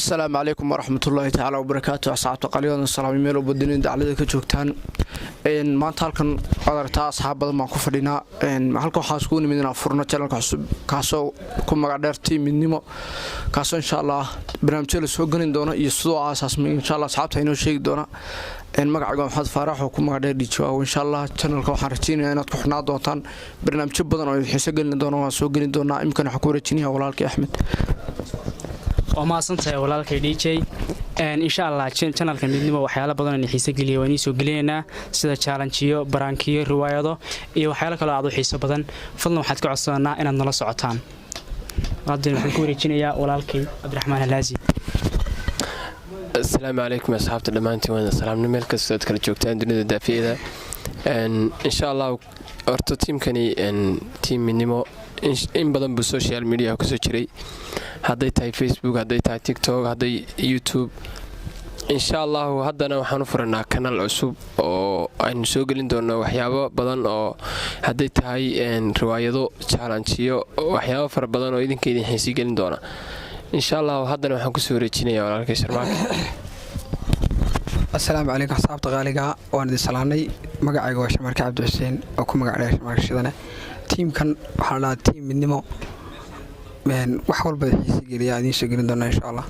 Asalaamu calaykum waraxmatullaahi tacaala wabarakaatu. Asxaabta qaaliyadan, salaamay meel walba dunida daclada ka joogtaan. Maanta halkan waad aragtaa, asxaab badan baan ku fadhinaa. Halkan waxaan iskugu nimid inaan furno channelka cusub, kaasoo ku magac dheer Team Midnimo, kaasoo insha Allah barnaamijyo la soo gelin doono iyo sidoo aasaasmay insha Allah asxaabta inoo sheegi doona. Magacayga Maxamed Faarax oo ku magac dheer Dijawaawo. Insha Allah channelka waxaan rajeynayaa inaad ku xidhnaa doontaan. Barnaamijyo badan oo idin xiiso gelin doona waan soo gelin doonaa. Imikana waxaan ku wareejinayaa walaalkii Axmed. Waa mahadsantahay, walaalkay DJ. Insha Allah channelka Midnimo waxyaalo badan oo xiise geliya waan iisoo gelinaynaa, sida challengeyo, prankiyo, riwaayado iyo waxyaalo kaloo aad u xiiso badan. Fadlan waxaad ka codsananaa inaad nala socotaan. Haddana waxaan ku wareejinayaa walaalkay Cabdiraxmaan Halaazi. Asalaamu calaykum asxaabta dhammaantiin, waan salaamna meel kastoo aad kala joogtaan dunida daafiyada. Insha Allah horta tiimkani, Team Midnimo, in badan buu social media kusoo jiray, hadday tahay Facebook, hadday tahay TikTok, hadday YouTube. Insha Allahu haddana waxaan u furanaa kanaal cusub oo aynu soo gelin doono waxyaabo badan, oo hadday tahay riwaayado, challengeyo, waxyaabo fara badan oo idinka idin xiisi gelin doona. Insha Allahu haddana waxaan kusoo wareejinaya walaalkay Sharmaake. Asalaamu calaykum asxaabta qaaliga, waan idin salaanay. Magacayga waa Shamarke Cabdi Xuseen oo ku magac dheer Shamarke Shidane. Tiimkan waxaa la dhahaa Team Midnimo. Wax walba xiisi geliya idiin soo gelin doonaa insha Allah.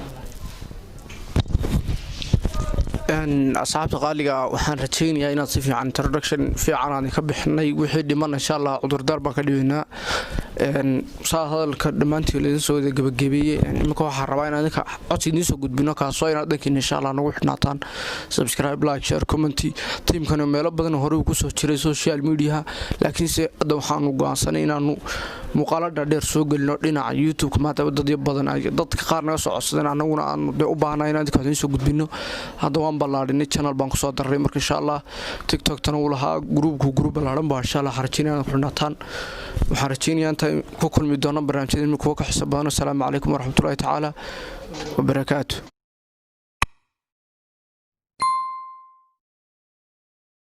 Asxaabta qaaliga, waxaan rajaynayaa inaad si fiican introduction fiican aan ka bixinay. Wixii dhiman insha Allah cudurdaar baan ka dhibaynaa. Saa hadalka dhammaantiin laidin soo wada gebagabeeyey. Iminka waxaan rabaa inaan idinka codsi idiin soo gudbino, kaasoo inaad dhankiina insha Allah nagu xidhnaataan: subscribe, like, share, comment. Tiimkani meelo badan hore uu kusoo jiray social mediaha, laakiinse hadda waxaanu go'aansanay inaanu muuqaalo dhaadheer soo gelino dhinaca YouTube-ka, maadaama dadyo badan ay dadka qaar naga soo codsadeen, annaguna aanu dee u baahnaa inaan idinka idiin soo gudbino. Hadda waan ballaadhinay, channel baan kusoo darray. Marka insha Allah TikToktana uu lahaa, groupku group ballaadhan baa. Insha Allah waxaan rajeynaya inaad ku xidhnaataan. Waxaan rajeynayaa intaan ku kulmi doono barnaamijyada kuwa ka xiso badan. Asalaamu calaykum waraxmatullahi tacaala wabarakaatu.